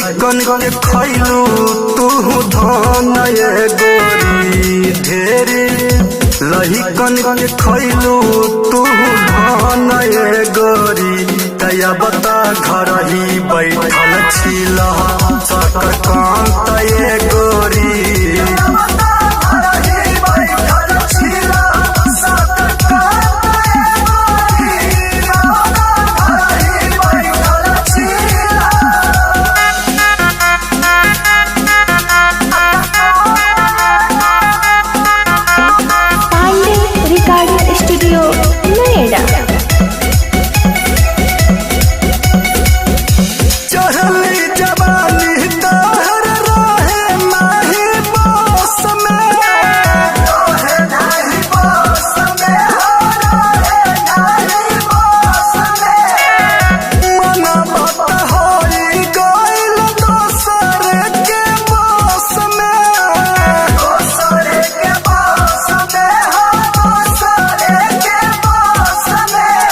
लहिकन के खैलू तू धन ये गोरी ढेरी लहिकन के खैलू तू धन ये गोरी तया बता घर ही बैठल छिल सकर कांत ये गोरी। Pandey recording studio Noida. चढ़ली जवानी तोहर रहे माही बस में, रहे नाही बस में, रहे नाही बस में। मन बात होई गइल दोसर के बस में, दोसर के बस में, हो दोसर के बस में।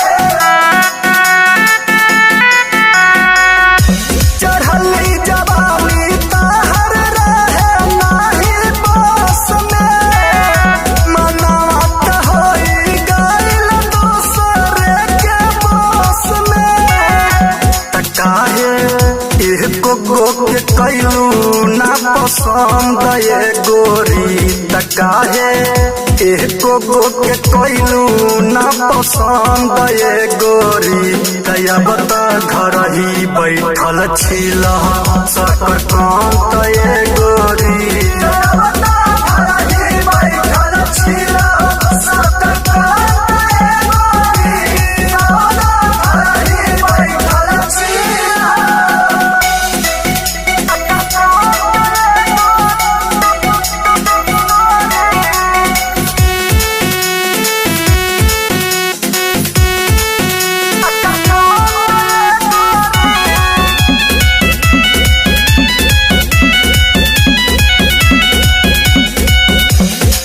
चढ़ली जवानी तहर रहे नाही बस में, मनावत होई गइल दोसर के बस में। त काहे एको गो के कैलू ना पसंद ये गोरी, त काहे एको गो के कैलू ना पसंद ये गोरी, तया बता घर ही बैठल छिल सकर कांत ये गोरी।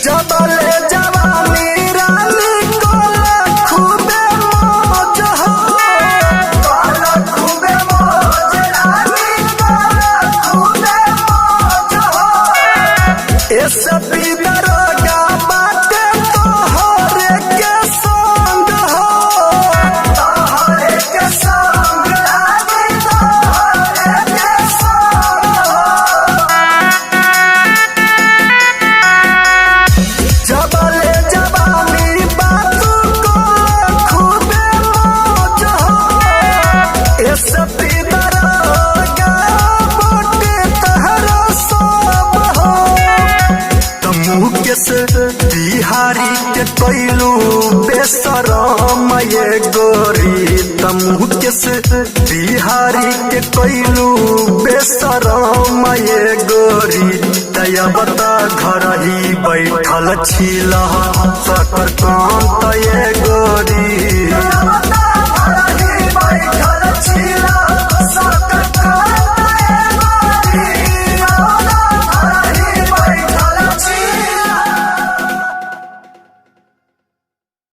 जबले जवानी रानी कोला खूबे मौज हो, कोला खूबे मौज रानी कोला खूबे मौज हो। ए सभी दरोगा बाटे तोहरे के संग हो, तोहरे के संग रानी तोहरे के संग हो। जबले जवानी बातू को खूबे मौज हो, ए सपी दरोगा बोटे तहरा सब हो। त मुकेश बिहारी के कैलू बेसरम ये गोरी, त मुकेश बिहारी के कैलू बेसरम ये गोरी, तया बता घर ही बैठल छिल सकर कांत ये गोरी।